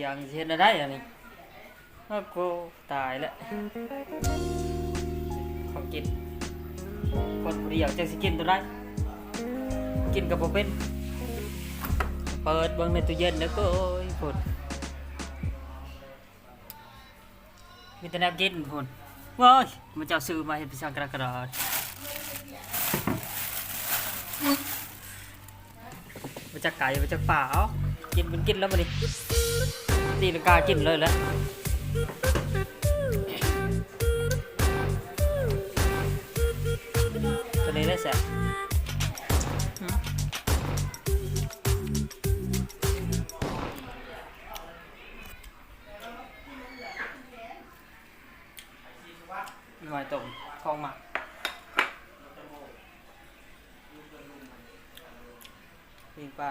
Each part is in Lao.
ຈັ່ງຊິເຮັດແນວໃດອັນນີ້? ໂອ້ໂຫ ຕາຍແລ້ວ ຂອງກິນ ຄົນຜູ້ດຽວຈັກຊິກິນຕົວໃດ ກິນກໍບໍ່ເປັນ. ເປີດເບິ່ງໃນຕູ້ເຢັນເດີ້ ໂອ້ຍ ພຸ້ນ ມີແຕ່ແນວກິນພຸ້ນ. ໂອ້ຍ ໝູ່ເຈົ້າຊື້ມາເຮັດໄປສັ່ງກະດາກະດາ ມາຈາກໄກ ມາຈາກປ່າ. ເອົາ ກິນ ມັນກິນແລ້ວບັດນີ້ ຕີລັງກາກິນເລີຍແຫຼະ ຕົວນີ້ແຫຼະແຊບ. ໜ່ວຍຕົ້ມຂອງໝາກ ປີ້ງປາ.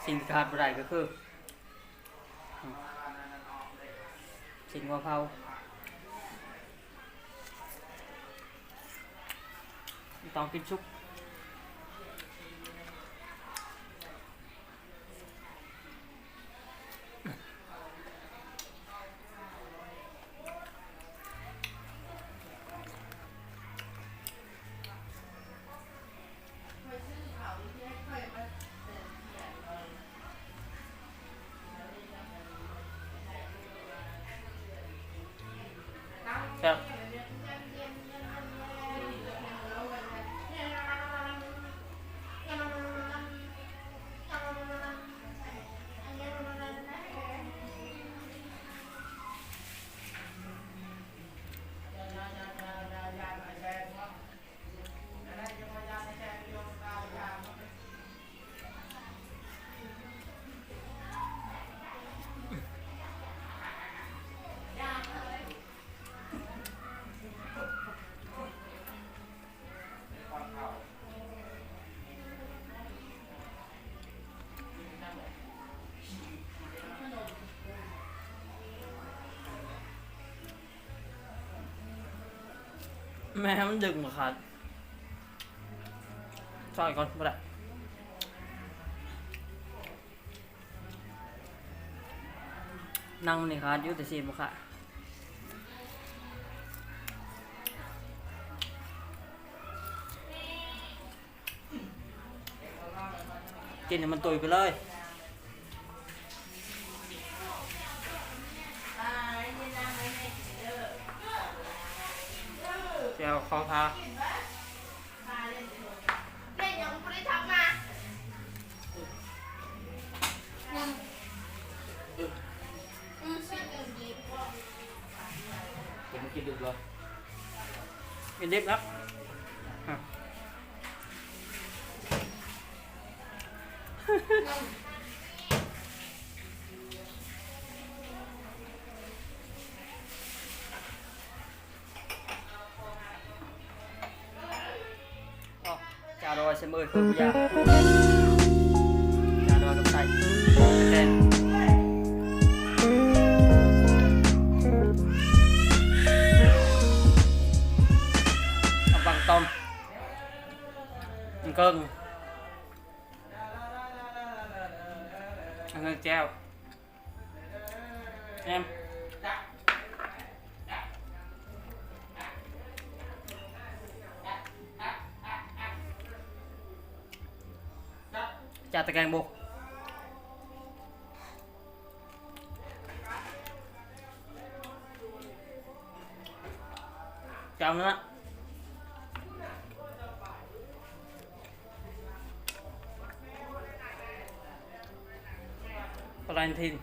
ສິ່ງທີ່ຂາດບໍ່ໄດ້ກໍຄື ອືມ ຊີ້ນງົວເຜົາ ຕ້ອງກິນສຸກ. ແຊບ. ແມ່ມັນດຶງບໍ່ຂາດ ຊ່ອຍກ່ອນບໍ່ໄດ້ ໜັງນີ້ຂາດຢູ່ ແຕ່ຊີ້ນບໍ່ຂາດ. ກິນໃຫ້ມັນຕຸ້ຍໄປເລີຍ ແຈ່ວເຂົ້າທ່າ. ເປັນກິນດຶກແລ້ວ ກິນດິບແລ້ວ. ອໍ ຈາດອຍໃສ່ມືເພິ່ນຜູ້ຢາກ ຈາດອຍກັບໄສ້ ແກງ ເອົາບັກຕ້ອມ ເຄິ່ງ ອັນນັ້ນແຈ່ວ ແຮມ ຈາດແຕ່ແກງບົກ ຈາມນັ້ນນະ. ປາລານິນທິນ